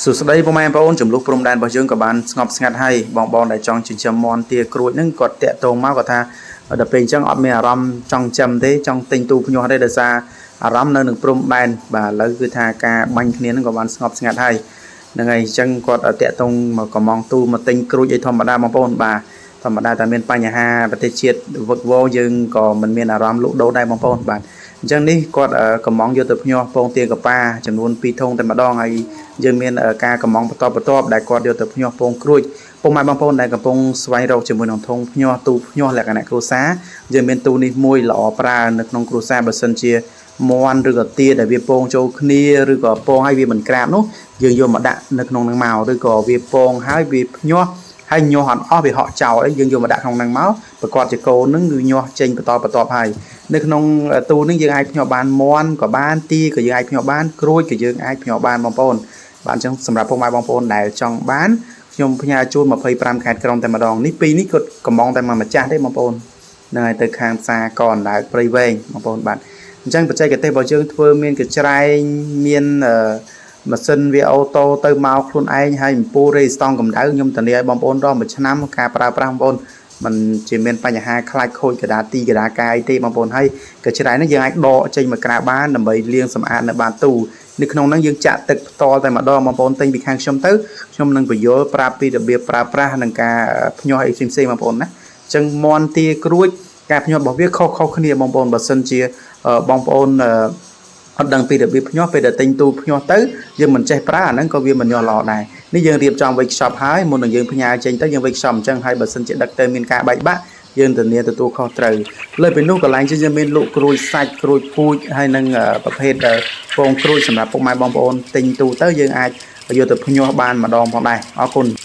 សួស្តីពុកម៉ែបងប្អូនចំនួនព្រំដែនរបស់យើងក៏បានស្ងប់ស្ងាត់ហើយបងបងដែលចង់ចិញ្ចឹមមាន់ទាក្រួចហ្នឹងគាត់តាក់ទងមកគាត់ថាដល់ពេលអញ្ចឹងអត់មានអារម្មណ៍ចង់ចិញ្ចឹមទេចង់ទិញទូភ្ញាស់ទេដោយសារអារម្មណ៍នៅនឹងព្រំដែនបាទឥឡូវគឺថាការបាញ់គ្នាហ្នឹងក៏បានស្ងប់ស្ងាត់ហើយហ្នឹងហើយអញ្ចឹងគាត់តាក់ទងមកកំងទូមកទិញក្រួចអីធម្មតាបងប្អូនបាទធម្មតាតែមានបញ្ហាប្រទេសជាតិវឹកវរយើងក៏មិនមានអារម្មណ៍លក់ដូរដែរបងប្អូនបាទអញ្ចឹងនេះគាត់កំងយកទៅភ្ញាស់ពងទាកប៉ាចំនួន2ធុងតែម្ដងហើយ យើងមានការកំងបន្តបន្ទាប់ដែលគាត់យកទៅភ្ញាស់ពងក្រួចពុកម៉ែបងប្អូនដែលកំពុងស្វែងរកជាមួយនឹងធុងភ្ញាស់ទូភ្ញាស់លក្ខណៈគ្រួសារយើងមានទូនេះមួយល្អប្រើនៅក្នុងគ្រួសារបើសិនជាមាន់ឬក៏ទាដែលវាពងចូលគ្នាឬក៏ពងហើយវាមិនក្រាបនោះយើងយកមកដាក់នៅក្នុងនឹងមកឬក៏វាពងហើយវាភ្ញាស់ហើយញាស់អត់អស់វាហក់ចោលអីយើងយកមកដាក់ក្នុងនឹងមកប្រកាសជាកូននឹងគឺញាស់ចេញបន្តបន្ទាប់ហើយនៅក្នុងទូនឹងយើងអាចភ្ញាស់បានមាន់ក៏បានទាក៏យើងអាចភ្ញាស់បានក្រួចក៏យើងអាចភ្ញាស់បានបងប្អូន បាទអញ្ចឹងសម្រាប់ពុកម៉ែបងប្អូនដែលចង់បានខ្ញុំផ្ញើជូន25ខេត្តក្រុងតែម្ដងនេះពីរនេះគាត់កំងតែមកម្ចាស់ទេបងប្អូនហ្នឹងហើយទៅខាងផ្សារកណ្ដើកព្រៃវែងបងប្អូនបាទអញ្ចឹងបច្ចេកទេសរបស់យើងធ្វើមានកញ្ច្រែងមានអឺម៉ាស៊ីនវា auto ទៅមកខ្លួនឯងហើយអំពូលរេស្តង់កម្ដៅខ្ញុំធានាឲ្យបងប្អូនដល់មួយឆ្នាំការប្រើប្រាស់បងប្អូនมันជាមានបញ្ហាខ្លាចខូចកដាទីកដាកាយទេបងប្អូនហើយកញ្ច្រែងនេះយើងអាចដកចេញមកក្រៅបានដើម្បីលាងសម្អាតនៅបានទូនៅក្នុងហ្នឹងយើងចាក់ទឹកផ្ទាល់តែម្ដងបងប្អូនទិញពីខាងខ្ញុំទៅខ្ញុំនឹងបញ្យល់ប្រាប់ពីរបៀបប្រើប្រាស់និងការភ្ញាស់អីផ្សេងៗបងប្អូនណាអញ្ចឹងមន់ទាក្រួចការភ្ញាស់របស់វាខុសៗគ្នាបងប្អូនបើសិនជាបងប្អូនអត់ដឹងពីរបៀបភ្ញាស់ពេលដែលទិញទូភ្ញាស់ទៅយើងមិនចេះប្រើអាហ្នឹងក៏វាមិនញាស់ល្អដែរនេះយើងរៀបចំវេចខ្ចប់ហើយមុននឹងយើងផ្ញើចេញទៅយើងវេចខ្ចប់អញ្ចឹងហើយបើសិនជាដឹកទៅមានការបែកបាក់យើងធានាទទួលខុសត្រូវលើពីនោះកន្លែងយើងមានលក់ក្រួចសាច់ក្រួចពូជហើយនឹងប្រភេទពងក្រួចសម្រាប់ពុកម៉ែបងប្អូនទិញទូទៅយើងអាចយកទៅភ្ញាស់បានម្ដងផងដែរអរគុណ។